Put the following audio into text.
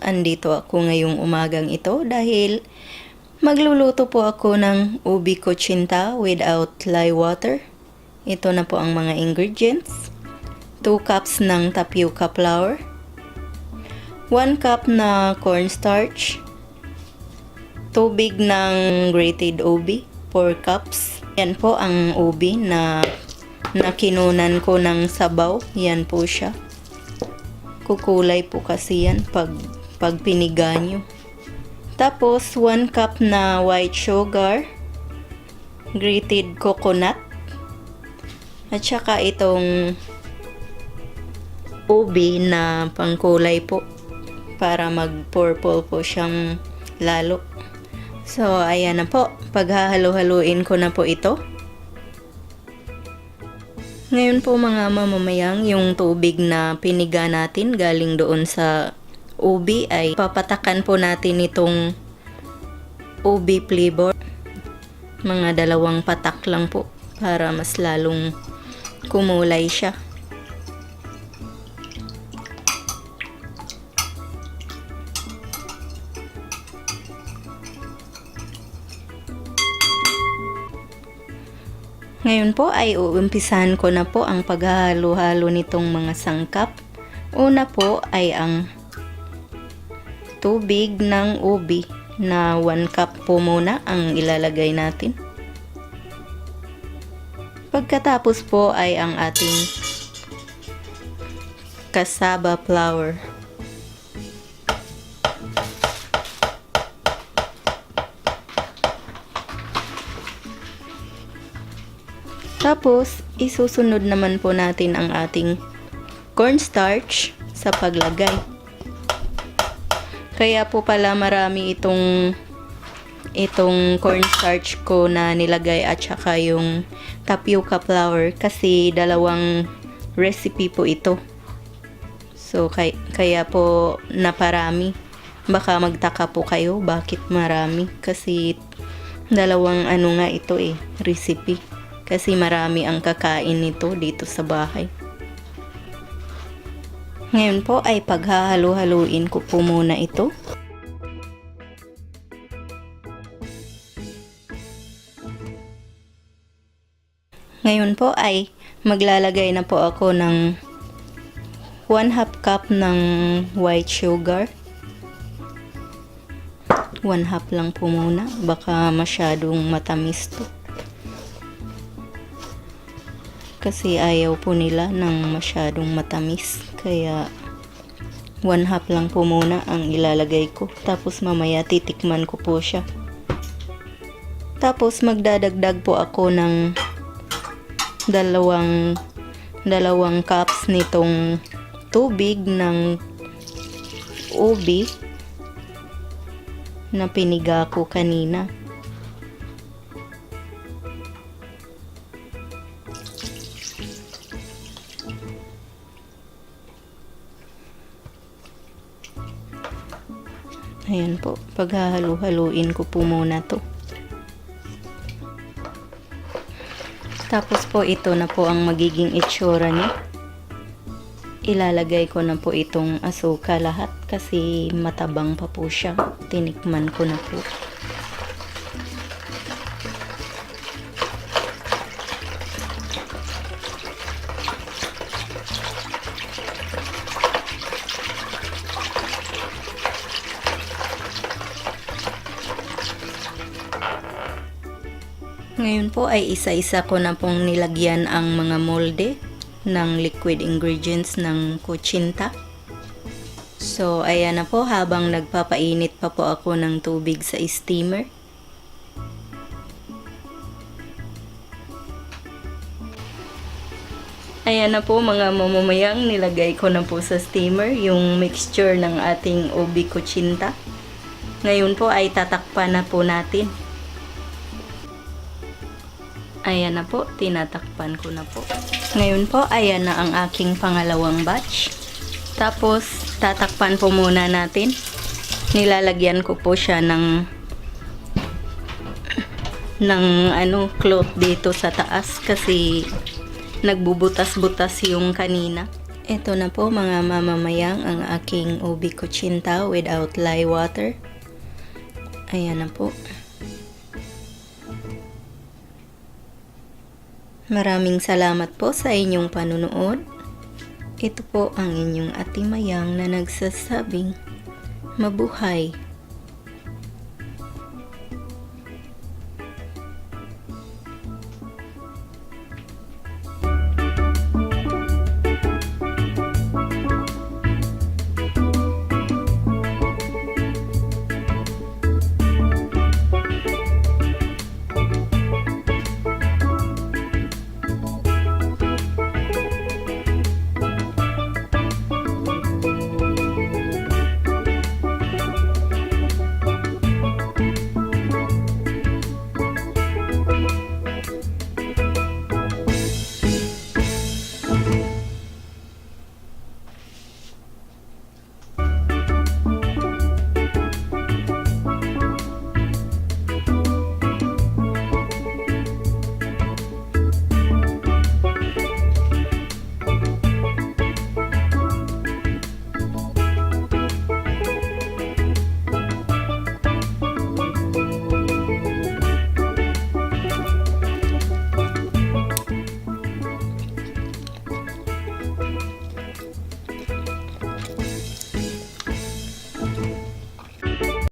andito ako ngayong umagang ito dahil magluluto po ako ng ubi kutsinta without lye water. Ito na po ang mga ingredients. 2 cups ng tapioca flour, 1 cup na cornstarch, tubig ng grated ubi, 4 cups. Yan po ang ubi na kinunan ko ng sabaw. Yan po siya. Kukulay po kasi yan pag piniga nyo. Tapos 1 cup na white sugar, grated coconut, at saka itong ubi na pangkulay po para mag-purple po siyang lalo. So ayan na po, paghahalo-haluin ko na po ito. Ngayon po mga mamamayang, yung tubig na piniga natin galing doon sa ubi ay papatakan po natin itong ubi flavor. Mga 2 patak lang po para mas lalong kumulay siya. Ngayon po ay uumpisahan ko na po ang paghahalo-halo nitong mga sangkap. Una po ay ang tubig ng ubi na 1 cup po muna ang ilalagay natin. Pagkatapos po ay ang ating cassava flour. Tapos, isusunod naman po natin ang ating cornstarch sa paglagay. Kaya po pala marami itong cornstarch ko na nilagay at saka yung tapioca flour kasi 2 recipe po ito. So, kaya po naparami. Baka magtaka po kayo bakit marami kasi 2 nga ito recipe. Kasi marami ang kakain nito dito sa bahay. Ngayon po ay paghahalo-haluin ko po muna ito. Ngayon po ay maglalagay na po ako ng 1/2 cup ng white sugar. 1/2 lang po muna, baka masyadong matamis to. Kasi ayaw po nila ng masyadong matamis. Kaya 1/2 lang po muna ang ilalagay ko. Tapos mamaya titikman ko po siya. Tapos magdadagdag po ako ng 2 cups nitong tubig ng ubi na piniga ko kanina. Ayan po, paghahalo-haluin ko po muna to. Tapos po ito na po ang magiging itsura niya. Ilalagay ko na po itong asuka lahat kasi matabang pa po siya. Tinikman ko na po. Ngayon po ay isa-isa ko na pong nilagyan ang mga molde ng liquid ingredients ng kutsinta. So ayan na po habang nagpapainit pa po ako ng tubig sa steamer. Ayan na po mga mamamayang, nilagay ko na po sa steamer yung mixture ng ating ubi kutsinta. Ngayon po ay tatakpan na po natin. Ayan na po, tinatakpan ko na po. Ngayon po, ayan na ang aking pangalawang batch. Tapos, tatakpan po muna natin. Nilalagyan ko po siya ng cloth dito sa taas kasi nagbubutas-butas yung kanina. Ito na po mga mamamayang ang aking ubi kutsinta without lye water. Ayan na po. Maraming salamat po sa inyong panunood. Ito po ang inyong Ate Mayang na nagsasabing mabuhay.